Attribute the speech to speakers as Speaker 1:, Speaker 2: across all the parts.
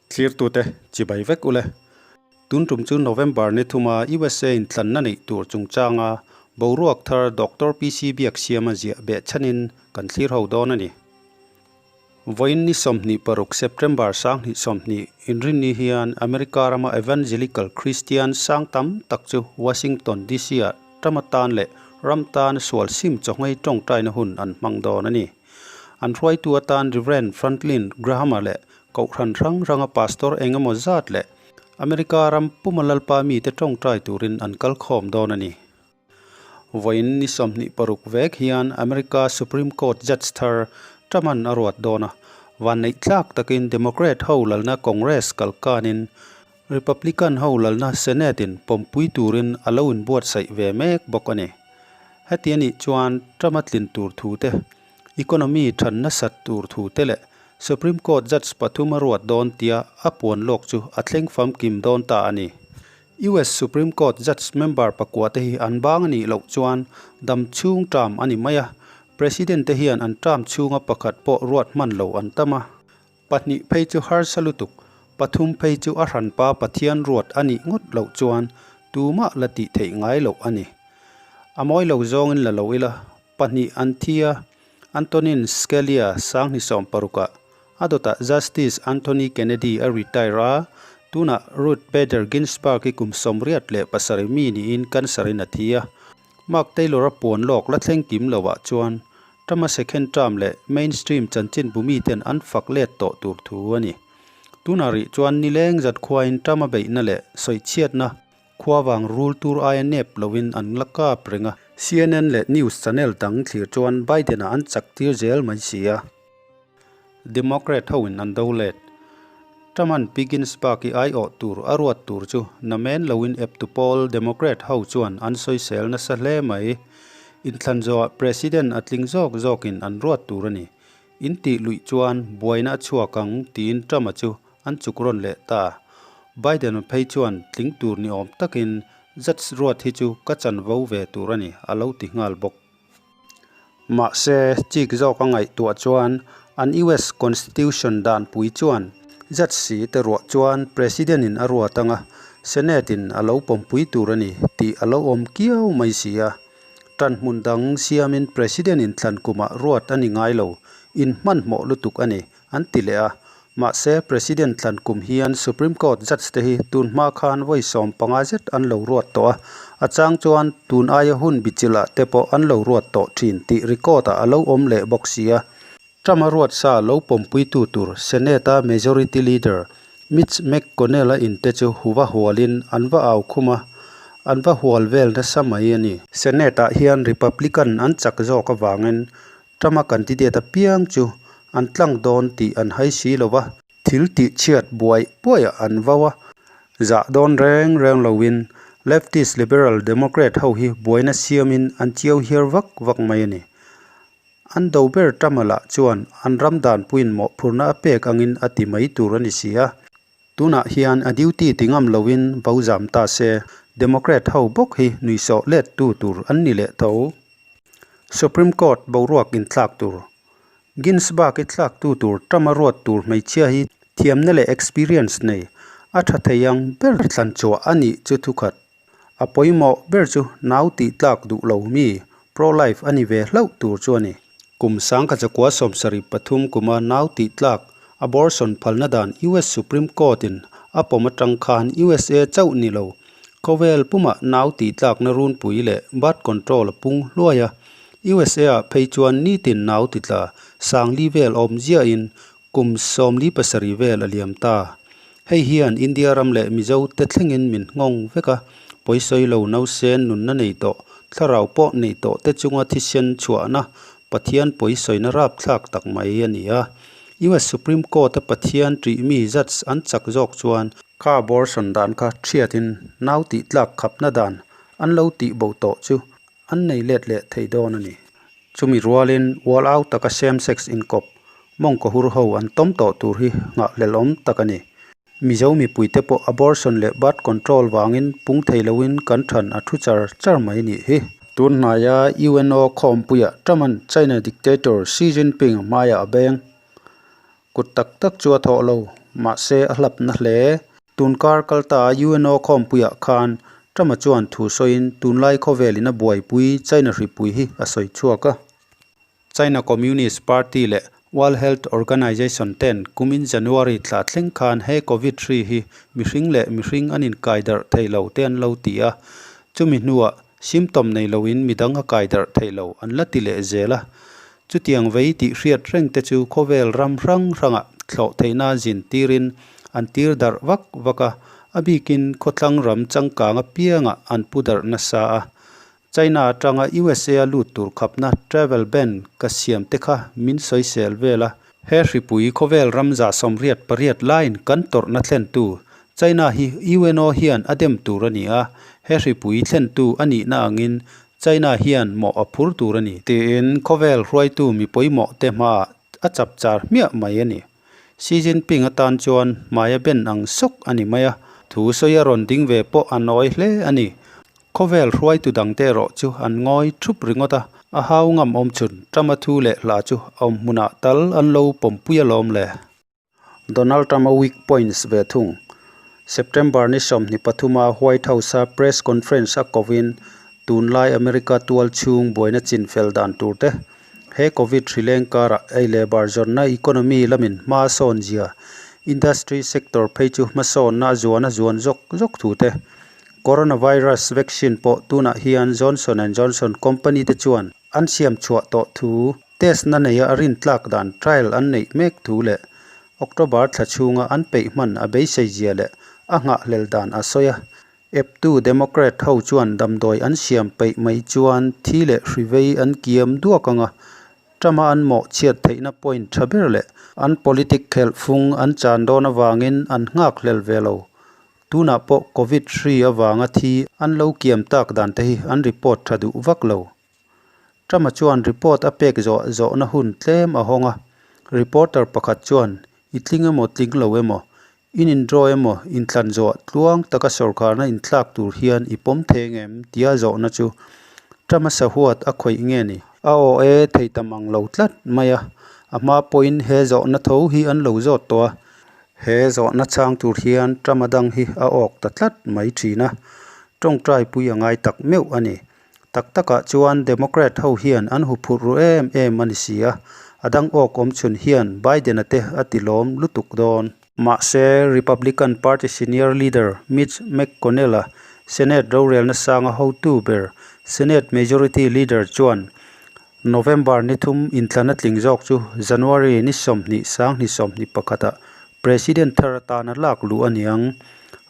Speaker 1: Thlirtute chibai vek ule. Tun tum chu November ni thuma USA in tlanna neih tur chungchanga boruak thar Doctor PC Biaksiama ziah beh chhanin kan thlir ho dawn a ni. Vawiin ni 26 September 2020 inrinni hian America rama Evangelical Christian sang tam tak chu Washington DC-ah ram atan leh ram tan sual sim chawhngei tawngtaina hun an hmang dawn a ni. An hruaitu atan Rev. Franklin Graham-a leh Kohhran hrang hranga pastor eng emaw zat leh America ram puma Lalpa mite tawngtai turin an kal khawm dawn a ni. Vawiin ni 26 vek hian America Supreme Court Judge thar Trump-a'n a ruat dawn a, vanneih tlak takin Democrat ho lalna Congress kal kanin Republican ho lalna Senate-in pawmpui turin a lo inbuatsaih ve mek bawk a ni. Heti a nih chuan Trump-a tlin tur thu te, economy than nasat tur thu te leh Supreme Court Judge pathum a ruat dawn tia a puan lawk chu a thleng famkim dawn ta a ni. US Supreme Court Judge member pakua te hi an bang a nih loh chuan dam chhung term a ni mai a, President te hian an term chhunga pakhat pawh ruat hman lo an tam a. Pahnih phei chu harsa lutuk, pathum phei chu a hranpa Pathian ruat a nih ngawt loh chuan tumah la tih theih ngai loh a ni. A mawi lo zawngin la lo ila, pahnih an thi a, Antonin Scalia 2016 ah a dawtah Justice Anthony Kennedy a retire a, tunah Ruth Bader Ginsburg hi kum 87 mi niin cancer in a thi a. Mark Taylor-a puan lawk la thleng kim loah chuan Trump-a second term leh mainstream chanchinbu miten an fak let tawh tur thu a ni. Tunah rih chuan nileng zat khuain Trump-a beihna leh sawichhiatna khua vang rul tur aia nep loin an la kap reng a. CNN leh news channel dang thlir chuan Biden-a an chak tir zel mai si a. Democrat hoin an do let. Trump-a'n Pi Ginsburg-i aiawh tur a ruat tur chu namen loin eptu pawl Democrat ho chuan an sawisel nasa hle mai. Inthlan zawhah President a tling zawk zawkin an ruat tur a ni. In tih luih chuan buaina a chhuak ang tiin Trump-a chu an chuk rawn leh ta. Biden-a phei chuan tling tur ni awm takin Judge ruat hi chu ka chanvo ve tur a ni a lo ti nghal bawk. Mahse, chik zawk a ngaihtuah chuan an US Constitution danpui chuan Judge si te ruah chuan President in a ruat anga Senate in a lo pawmpui tur a ni tih a lo awm kiau mai si a. Tan hmun dang siamin President in thlan kumah ruat a ni ngai lo, in hmanhmawh lutuk a ni an ti leh a. Mahse, President thlan kum hian Supreme Court judge te hi tun hma khan vawi 15 zet an lo ruat tawh a, a chang chuan tun aia hun bichilh ah te pawh an lo ruat tawh thin tih record ah a lo awm leh bawk si a. Trump-a ruat sa lo pawmpuitu tur Senate-a Majority Leader Mitch McConnell-a in te chu huva hualin an va au khum a, an va hual vel nasa mai a ni. Senate-ah hian Republican an chak zawk avangin Trump-a candidate apiang chu an tlang dawn tih an hai si lo va, thil tih chhiat buai buaiah an vau a, zah dawn reng reng loin leftist liberal democrat ho hi buaina siamin an chiau hiar vak vak mai a ni. An do ber Trump-a lah chuan an ram danpuiin mawhphurhna a pek angin a ti mai tur a ni si a. Tunah hian a duty ti ngam loin vo zam ta se, democrat ho bawk hi nuihsawh let tu tur an ni leh tho. Supreme Court boruak inthlak tur. Ginsburg i thlak tu tur Trump a ruat tur hmeichhia hi thiamna leh experience nei a tha thei ang ber thlan chhuah a nih chu thukhat. A pawimawh ber chu nau tih tlak duh lo mi pro-life a ni ve hlauh tur chu a ni. Kum 1973 kuma nau tih tlak abortion phalna dan US Supreme Court in a pawm atang khan USA chauh ni lo Khawvel pumah nau tih tlakna runpui leh birth control a pung hluai a, USA ah phei chuan nitin nau ti tla sangli vel awm ziahin kum 47 vel a liam ta. Hei hian India ram leh Mizo te thlengin min nghawng vek a, pawisawi lo nausen nunna nei tawh, thlarau pawh nei tawh te chunga thisen chhuahna Pathian pawisawina rapthlak tak mai a ni a. US Supreme Court a Pathian ṭih mi judge an chak zawk chuan Kha abortion dan kha thiatin nau tih tlak khapna dan an lo tih bo tawh chu an nei let leh thei dawn a ni. Chumi rualin wall out taka same sex inkawp mawngkaw hur ho an tawm tawh tur hi nghahhlelh awm tak a ni. Mizo mipuite pawh abortion leh birth control vangin pung thei loin kan than a thu char char mai nih hi. Tun hnaia UNO khawmpuiah Trump-a'n China dictator Xi Jinping hmaiah a beng. Kut tak tak chu a thawh lo. Mahse a hlap na hle. Tunkar kalta UNO khawmpuiah khan Trump-a chuan thu sawiin tunlai khawvelin a buaipui China hripui hi a sawi chhuak a. China Communist Party leh World Health Organization ten kumin January thla thleng khan he Covid hri hi mihring leh mihring an inkai darh thei lo te an lo ti a, chumi hnuah symptom nei loin midang a kai darh thei lo an la ti leh zel a. Chutiang vei tih hriat reng te chu khawvel ram hrang hrangah thlawh theihna zin tirin an tir darh vak vak a, a bikin khawthlang ram changkang apiangah an pu darh nasa a. China atanga USA a lut tur khapna travel ban ka siam te kha min sawisel vel a. He hripui khawvel ram 98 laiin kan tawrhna thlentu China hi UNO hian a dem tur a ni a, he hripui thlentu a nihna angin China hian mawh a phur tur a ni. Tiin khawvel hruaitu mi pawimawh te hmaah a chap char hmiah mai a ni. Xi Jinping atan chuan hmai a ben ang sawk a ni mai a, thu sawi a rawn ding ve pawh a nawi hle a ni. Khawvel hruaitu dangte erawh chu an ngawi thup ringawt a, a hau ngam awm chhun Trump-a thu leh hla chu a awm hmunah tal an lo pawmpui alawm le. Donald Trump-a weak points ve thung. September ni 23 a White House-a press conference a kovin tunlai America tual chhung buaina chinfel dan tur te, He Covid hri leng karah ei leh bar zawnna economy lamin hma a sawn zia, industry sector phei chu hmasawnna a zuan a zuan zawk zawk thu te, Coronavirus vaccine pawh tunah hian Johnson and Johnson company te chuan an siam chhuah tawh thu, test na neia a rintlak dan trial an neih mek thu leh October thla chhunga an peih hman a beisei zia leh a nghahhlel dan a sawi a. Eptu Democrat ho chuan damdawi an siam peih mai chuan thi leh hri vei an kiam duak ang a, Trump-a an mawh chhiat theihna point tha ber leh an politic khelh fung an chan dawn avangin an nghak hlel ve lo. Tunah pawh Covid hri avanga thi an lo kiam tak dan te hi an report tha duh vak lo. Trump-a chuan report a pek zawh zawhna hun tlem a hawng a, reporter pakhat chuan i tling emaw tling lo emaw In indraw emaw, inthlan zawh tluang taka sawrkarna inthlak tur hian i pawm thei ngem? tia zawhna chu Trump-a sahuat a khawih nge ni? A aw e, thei tam ang lo tlat mai a. A hma pawhin he zawhna tho hi an lo zawt tawh a. He zawhna chhang tur hian Trump-a dang hi a awk ta tlat mai thin a. Tawngtai pui a ngai tak meuh a ni. Tak takah chuan Democrat ho hian an huphurh ru em em a ni si a, a dang awk awm chhun hian Biden-a te a ti lawm lutuk dawn. Mahse, Republican Party senior leader Mitch McConnell-a Senate rorelna sanga hotu ber Senate Majority Leader chuan November ni thum inthlana tling zawk chu January ni 20 2021 ah President thar atana lak luh a ni ang.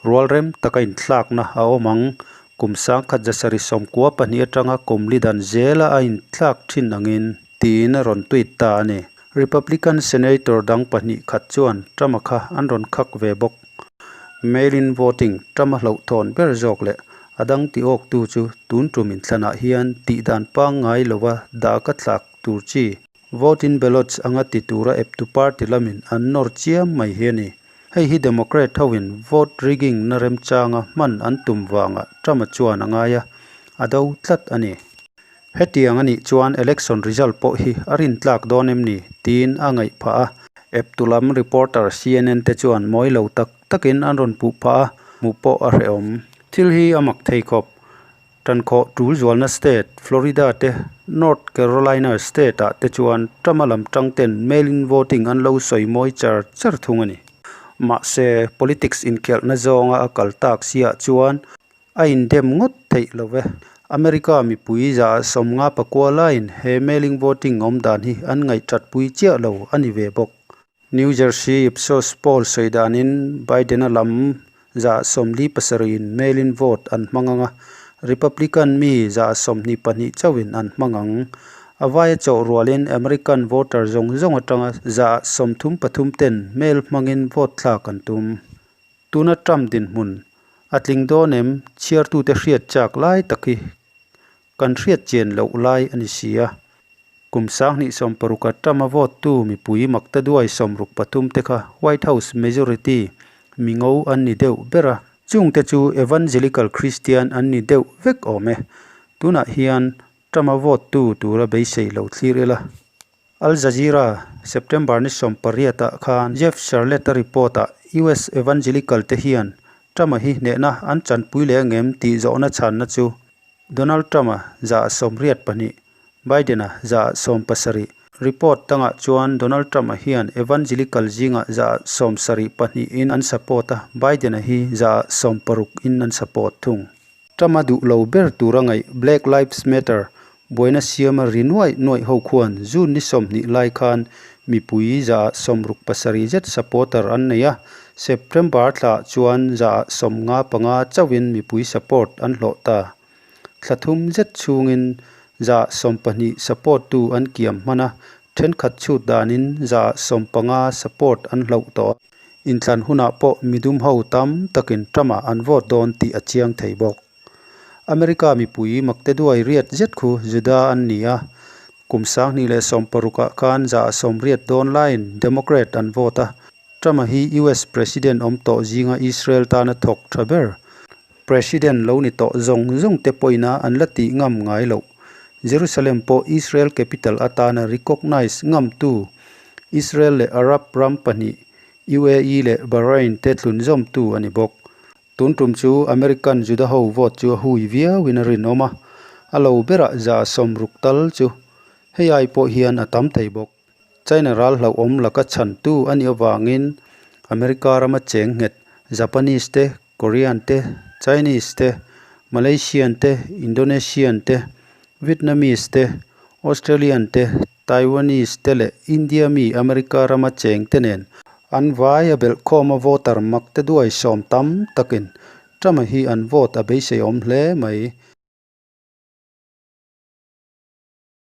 Speaker 1: Rualrem taka inthlakna a awm ang. Kum 1992 atanga kum li dan zela a inthlak thin angin tiin a rawn tweet ta a ni. Republican Senator dang pahnih khat chuan Trump-a kha an rawn khak ve bawk. Mail-in voting Trump-a hlauhthawn ber zawk leh a dang ti awktu chu tun tum inthlanah hian tihdan pangngai lova dah ka thlak tur chi Vote-in ballots anga ti tura eptu party lamin an nawr chiam mai hi a ni. Hei hi Democrat hoin vote rigging na remchanga hman an tum vangah Trump-a chuan a ngai a, a do tlat a ni. Hetiang a nih chuan election result pawh hi a rintlak dawn em ni? tiin a ngaih phah a. Eptu lam reporter CNN te chuan mawi lo tak takin an rawn puh phah a, hmuh pawh a hrehawm. Thil hi a mak thei khawp. Tankhawh tul zualna state Florida te North Carolina state ah te chuan Trump-a lam tang ten mail-in voting an lo sawi mawi char char thung a ni. Mahse, politics inkhelhna zawnga a kal tak siah chuan A indem ngawt theih lo ve. America mipui 59 laiin he mailing voting awm dan hi an ngaihthatpui chiah lo a ni ve bawk. New Jersey Ipsos poll sawi danin Biden-a lam 47 in mail-in vote an hmang ang a, Republican mi 22 chauhin an hmang ang. A vaia chawh rualin American voter zawng zawng atanga 33 ten mail hmangin vote thlak an tum. Tuna Trump dinhmun a tling dawn em chhiartute hriat chak lai tak hi kan hriat chian loh lai a ni si a. Kum 2016 a Trump a vote tu mipui makta duai 63 te kha White House majority mingo an ni deuh ber a, chungte chu Evangelical Christian an ni deuh vek awm e. Tunah hian Trump a vote tu tura beisei lo thlir ila. Al Jazeera, September ni 18 ah khan Jeff Sharlet-a report-ah US Evangelical te hian Trump-a hi hnehna an chanpui leh angem tih zawhna chhanna chu Donald Trump-a 82%, Biden-a 70%. Report dangah chuan Donald Trump-a hian Evangelical zingah 72% in an support a, Biden-a hi 60% in an support thung. Trump-a duh lo ber tura ngaih Black Lives Matter buaina siama ri nuaih nuaih ho khuan June ni 20 lai khan mipui 67% zet supporter an nei a, September thlah chuan 55% chauhin mipui support an hlawh ta. Thla thum zet chhungin 20% support tu an kiam hman a, thenkhat chhut danin 15% support an hloh tawh. Inthlan hunah pawh midum ho tam takin Trump-a an vote dawn tih a chiang thei bawk. America mipui makte duai riat zet khu Juda an ni a, kum 2016 ah khan 80% dawn laiin Democrat an vote a, Trump-a hi US President awm tawh zinga Israel tana thawk tha ber. President lo ni tawh zawng zawng te pawhin a an la tih ngam ngai loh. Jerusalem pawh Israel capital atana recognise ngamtu Israel leh Arab ram pahnih UAE leh Bahrain te tlunzawmtu a ni bawk. Tun tum chu American Juda ho vote chu a hui viauin a rinawm a, a lo berah 60% tal chu hei ai pawh hian a tam thei bawk. China ral hlauhawm laka chhantu a nih avangin America rama cheng nghet Japanese te, Korean te, Chinese te, Malaysian te, Indonesian te, Vietnamese te, Australian te, Taiwanese te leh India mi America rama cheng te nen an vai a belhkhawm a voter mak te duai sawm tam takin Trump-a hi an vote a beisei awm hle mai.